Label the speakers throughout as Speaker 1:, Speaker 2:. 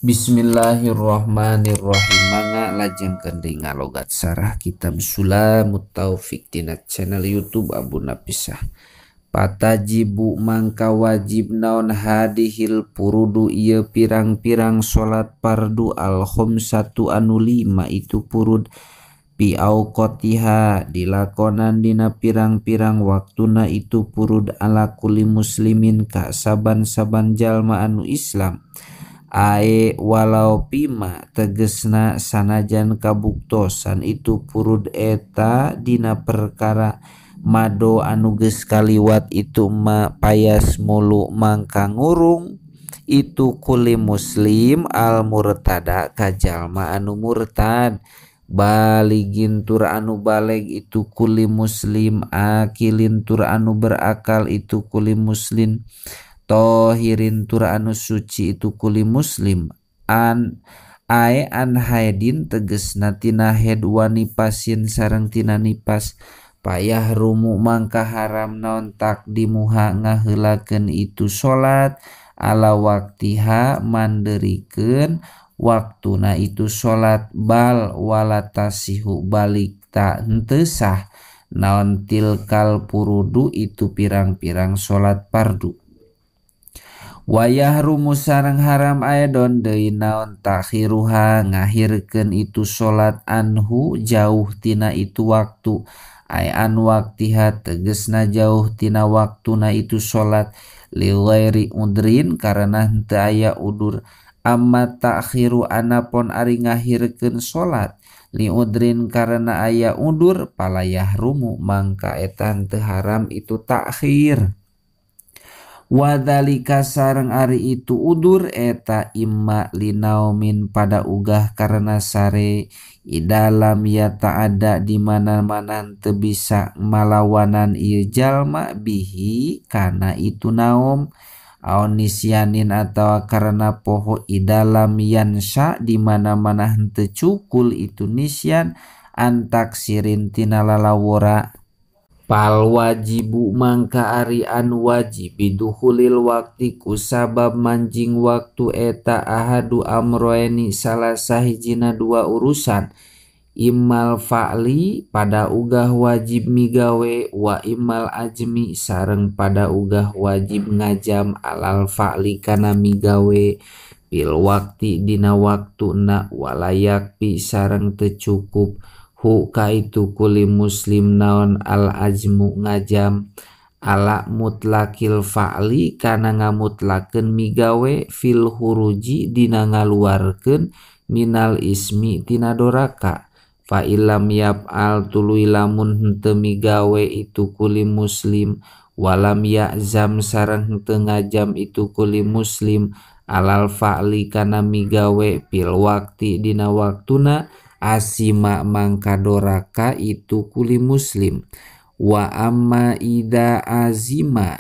Speaker 1: Bismillahirrahmanirrahim. Mangga lajengkeun deui ngalogat sarah kitab Sulamut Taufik dina channel YouTube Abu Napisah. Patajibu mangka wajib naon hadihil purudu ieu pirang-pirang salat fardu al khamsatu anu lima itu purud pi auqatiha dilakonan dina pirang-pirang waktuna itu purud ala kulli muslimin ka saban-saban jalma anu Islam. Ae walau pima tegesna sanajan kabuktosan itu purud eta dina perkara mado anu geus kaliwat itu ma payas mulu mangka ngurung itu kuli muslim al murtada ka jalma anu murtad baligin tur anu baleg itu kuli muslim akilin tur anu berakal itu kuli muslim tohirin tur anu suci itu kuli muslim an ae an haidin tegesna tina haid wanipasin sareng tina nipas payah rumu mangka haram naon takdimuha ngaheulakeun itu salat ala waktiha manderikeun waktuna itu salat bal wala tasihu balik ta henteu sah naon tilkal purudu itu pirang-pirang salat fardu. Wayah rumu sareng haram aedon deui naon takhiruha ngahirkeun itu salat anhu jauh tina itu waktu ay an waktiha tegesna jauh tina waktuna itu salat li ghairi udrin karena henteu aya udur amma takhiru anapon ari ngahirkeun salat li udrin karena aya udur palayah rumu mangka eta henteu haram itu takhir. Wadhalika sareng ari itu udur eta imma linaumin pada ugah karena sare idalam ya ta'ada di mana-mana teu bisa malawanan ieu jalma bihi kana itu naum aw nisyanin atawa karena poho idalam yansha di mana-mana henteu cukul itu nisyan antaksirin tina lalawora. Pal wajibu mangka ari anu wajib bidukhulil wakti ku sabab manjing waktu eta ahadu amroeni salah sahijina dua urusan immal fa'li pada ugah wajib migawe wa immal ajmi sareng pada ugah wajib ngajam alal fa'li kana migawe bil wakti dina waktuna walayak pi sareng teu cukup hu ka itu kuli muslim naon al ajmu ngajam ala mutlakil fa'li kana ngamutlakeun migawe fil huruji dina ngaluarkeun minal ismi tina doraka fa illam yaf'al tuluy lamun henteu migawe itu kuli muslim walam ya'zam sareng henteu ngajam itu kuli muslim alal fa'li kana migawe fil waqti dina waktuna asima mangka doraka itu kuli muslim. Wa amma ida azima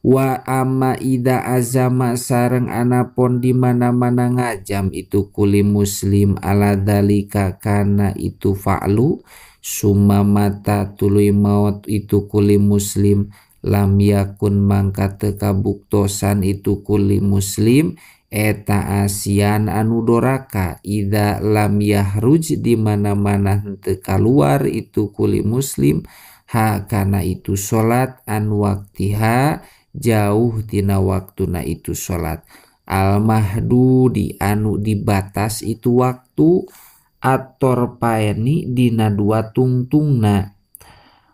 Speaker 1: wa amma ida azama sareng anapon di mana-mana ngajam itu kuli muslim ala dalika kana itu fa'lu summa mata tuluy maut itu kuli muslim lam yakun mangka teu kabuktosan itu kuli muslim eta asian anu doraka ida lam yahruj di mana-mana henteu kaluar itu kuli muslim ha kana itu salat an waktiha jauh tina waktuna itu salat al mahdudi anu dibatas itu waktu ator paeni dina dua tungtungna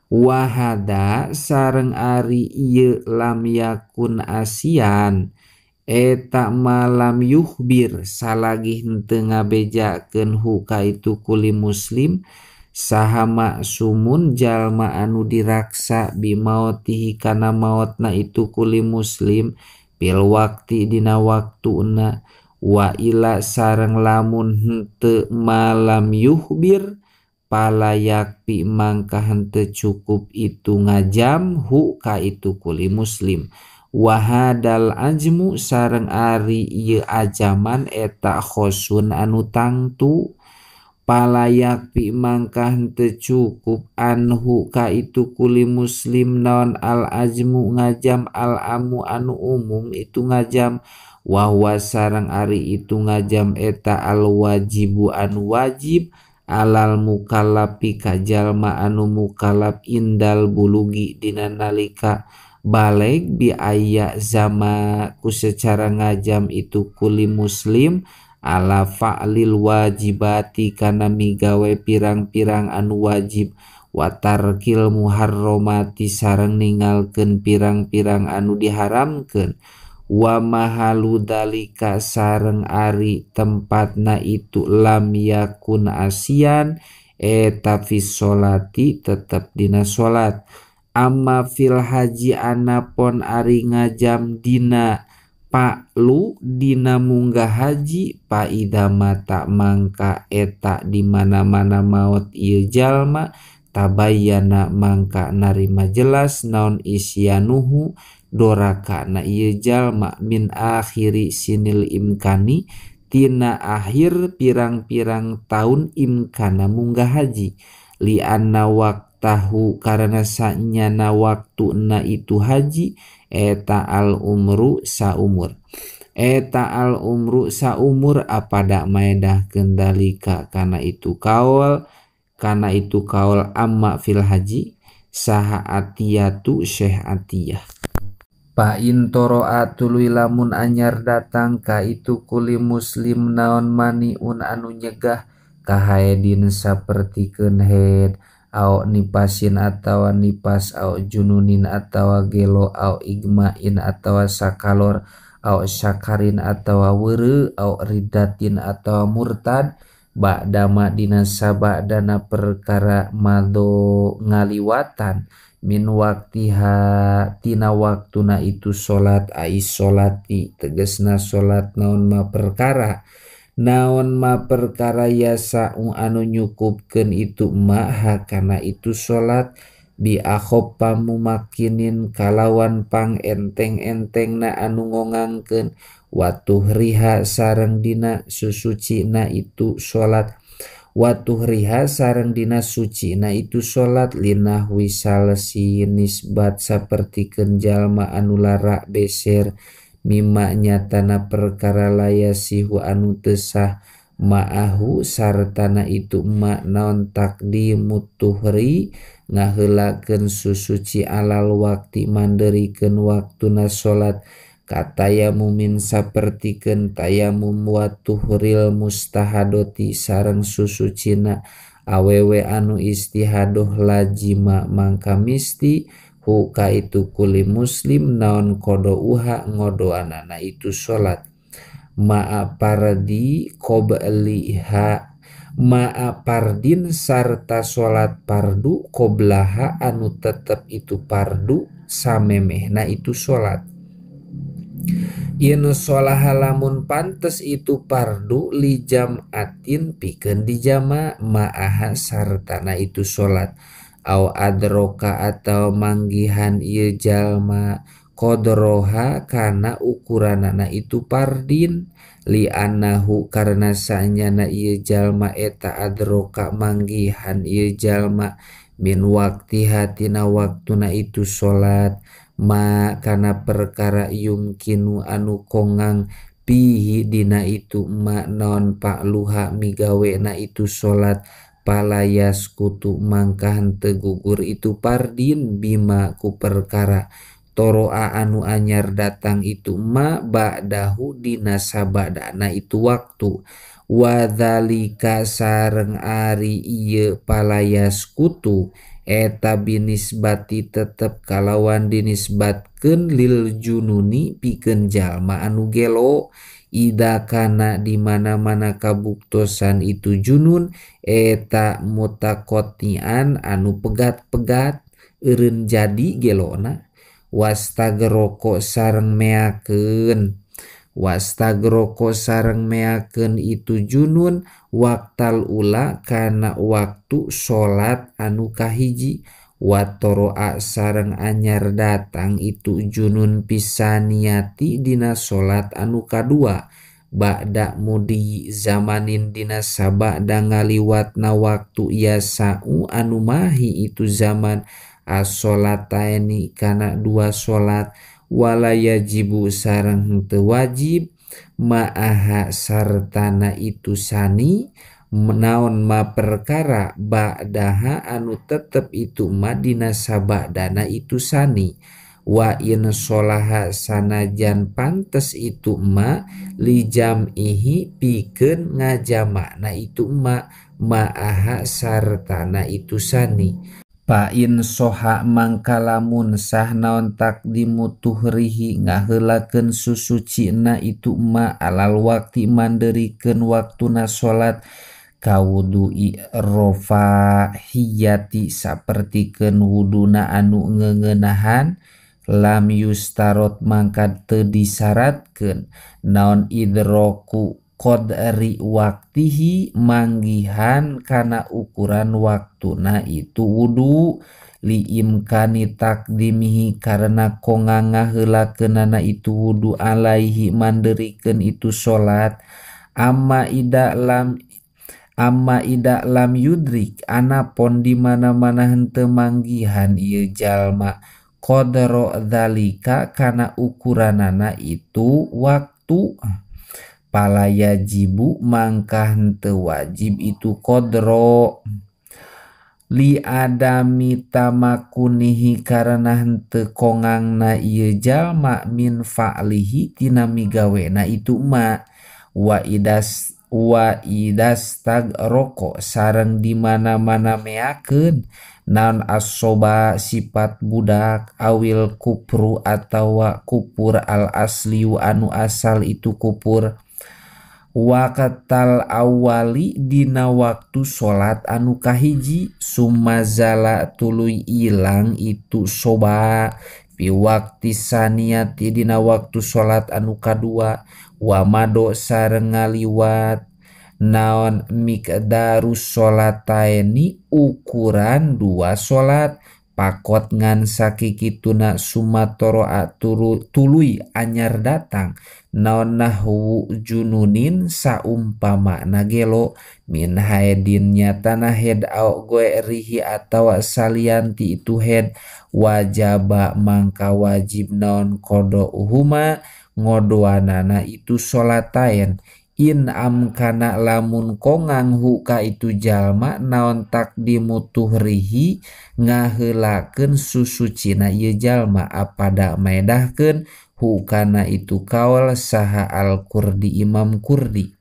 Speaker 1: wahada sareng ari ieu lam yakun asian eta malam yuhbir salagi henteu ngabejakeun hu ka itu kuli muslim saha maksumun jalma anu diraksa bimautihi kana maotna itu kuli muslim bil wakti dina waktuna wa ila sareng lamun henteu malam yuhbir palayakpi mangka henteu cukup itu ngajam hu ka itu kuli muslim. Wahadal ajmu sareng ari ieu ajaman eta khosun anu tangtu Palayak pi mangka henteu cukup anhu ka itu kuli muslim naon al azmu ngajam al amu anu umum itu ngajam wahwa sareng ari itu ngajam eta al wajibu anu wajib alal mukallafi ka jalma anu mukallaf indal bulugi dina nalika baleg bi aya zama ku secara ngajam itu kuli muslim ala fa'lil wajibati kana migawe pirang-pirang anu wajib watarkil muharramati sareng ningalkeun pirang-pirang anu diharamkeun wa mahalu dalika sareng ari tempatna itu lam yakun asian eta fi sholati tetep dina salat. Amma fil haji anapon ari ngajam dina paklu dina munggah haji paida mata mangka eta di mana-mana maot ieu jalma tabayyana mangka narima jelas naon isyanuhu doraka na ieu jalma min akhiri sinil imkani tina akhir pirang-pirang taun imkana munggah haji li anna waqtahu karena sanyana waktuna itu haji eta al umru saumur eta al umru saumur apada maedah kendalika kana itu kaul amma fil haji saha atiyatu Syekh Atiyah. Pa intoroa tuluy lamun anyar datang ka itu kuli muslim naon maniun anu nyegah kahaedin sapertikeun head au nipasin atawa nipas au jununin atawa gelo au igmain atawa sakalor au syakarin atawa weureu au ridatin atawa murtad ba'dama dina sabadana perkara mado ngaliwatan min waktiha tina waktuna itu salat ai salati tegesna salat naon ma perkara naon ma perkara yasa'u anu nyukupkeun itu maha kana itu salat bi akhoppa mumakinin kalawan pang enteng-entengna anu ngongangkeun watuh riha sareng dina susucina itu salat watuh riha sareng dina sucina itu salat linahwi salsi nisbat sapertikeun jalma anu lara beser mima nyatana perkara layasihu anu teu sah ma'ahu sartana itu ma naon takdimut tuhri ngaheulakeun susuci alal wakti manderikeun waktuna salat katayamumin sapertikeun tayamum wa tuhril mustahadoti sareng susucina awewe anu istihadoh lajima mangka misti huka itu kuli muslim naon qadauha ngodoanana itu salat ma'a pardi qobliha ma'a pardin sarta salat pardu qoblaha anu tetep itu pardu samemehna itu salat. In sholaha lamun pantes itu pardu li jam'atin pikeun dijama ma'aha sartana itu salat au adroka atau manggihan ieu jalma qadroha kana ukuranana itu pardin li annahu karena sanyana ieu jalma eta adroka manggihan ieu jalma min waktiha tina waktuna itu salat ma kana perkara yumkinu anu kongang pihi dina itu ma naon pakluha migawena itu salat palayas kutu mangka henteu gugur itu pardin bima ku perkara toroa anu anyar datang itu ma ba'dahu dina sabadana itu waktu wadzalika sareng ari ieu palayas kutu eta binisbati tetep kalawan dinisbatkeun lil jununi pikeun jalma anu gelo ida kana di mana-mana kabuktosan itu junun eta mutaqatian anu pegat-pegat eureun jadi gelona wastagroko sareng meakeun wastagroko sareng meakeun itu junun waktal ula kana waktu salat anu kahiji watoroa sareng anyar datang itu junun pisaniati dina salat anu kadua ba'da mudi zamanin dina sabada ngaliwatna waktu yasa'u anu mahi itu zaman as-sholataini kana dua salat wala yajibu sareng henteu wajib ma'aha sartana itu sani naon ma perkara ba'daha anu tetep itu ma dina sabadana itu sani wa in sholaha sanajan pantes itu ma li jam'ihi pikeun ngajamakna itu ma ma'aha sartana itu sani. Fa in soha mangka lamun sah naon takdimu tuhrihi ngaheulakeun susucina itu ma alal waqti manderikeun waktuna salat kawudu'i rofahiyati sapertikeun wuduna anu ngeungenahan lam yustarot mangka teu disyaratkeun naon idroku qadri waktihi manggihan kana ukuran waktuna itu wudu li imkani takdimihi karena kongang ngaheulakeunana itu wudu alaihi manderikeun itu salat amma ida lam yudrik anapon di mana-mana henteu manggihan ieu jalma qadra dzalika kana ukuranana itu waktu pala yajibu mangka henteu wajib itu qadra li adami tamakunihi karena henteu kongangna ieu jalma min fa'lihi tina migawena itu ma wa idas roko sareng di mana-mana meakeun naon asoba sifat budak awil kupru atawa kupur al asliu anu asal itu kupur waqtal awali dina waktu salat anu kahiji sumazala tuluy ilang itu soba fi waqti saniyati dina waktu salat anu kadua wa mado sareng ngaliwat naon miqdarus sholataini ukuran dua salat pakot ngan sakikituna sumatoroa tuluy anyar datang naon nahwu jununin saumpama nagelo min haedin nyatana head au goe rihi atawa salianti itu head wajaba mangka wajib naon kodo uhuma ngodoanana itu sholatain in amkana lamun kongang huka itu jalma naon takdimu tuhrihi ngaheulakeun susucina ieu jalma apada maedahkeun hukana itu kaul saha al-Kurdi Imam Kurdi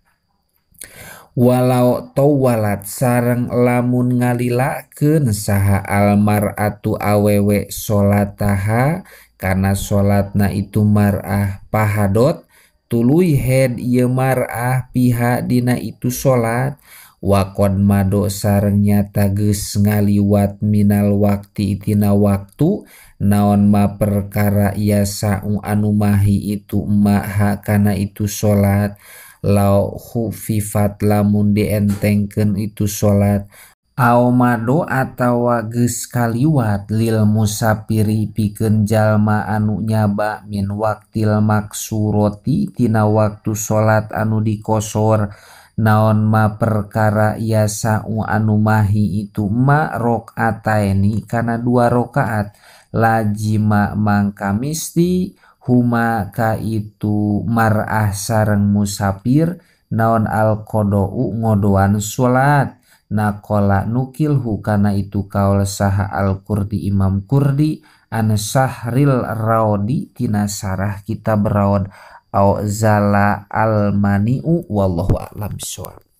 Speaker 1: walau tawalat sareng lamun ngalilakeun saha almar'atu awewe sholataha kana sholatna itu mar'ah pahadot tuluy head ieu mar'ah piha dina itu salat waqad mado sareng nyata geus ngaliwat minal waqti tina waktu naon ma perkara yasa'u anu mahi itu maha kana itu salat lau khufifat lamun dientengkeun itu salat au mado atawa geus kaliwat lil musafiri pikeun jalma anu nyaba min waqtil maksurati tina waktu salat anu dikosor naon ma perkara yasa'u anu mahi itu ma rakaataini kana dua rakaat lajima mangka misti huma ka itu mar'ah sareng musafir naon al qada'u ngodoan salat nakola nukil hukana itu kaul saha al-Kurdi Imam Kurdi an Syahril Raudi tina sarah kitab Raud au zala al-mani'u wallahu a'lam bissawab.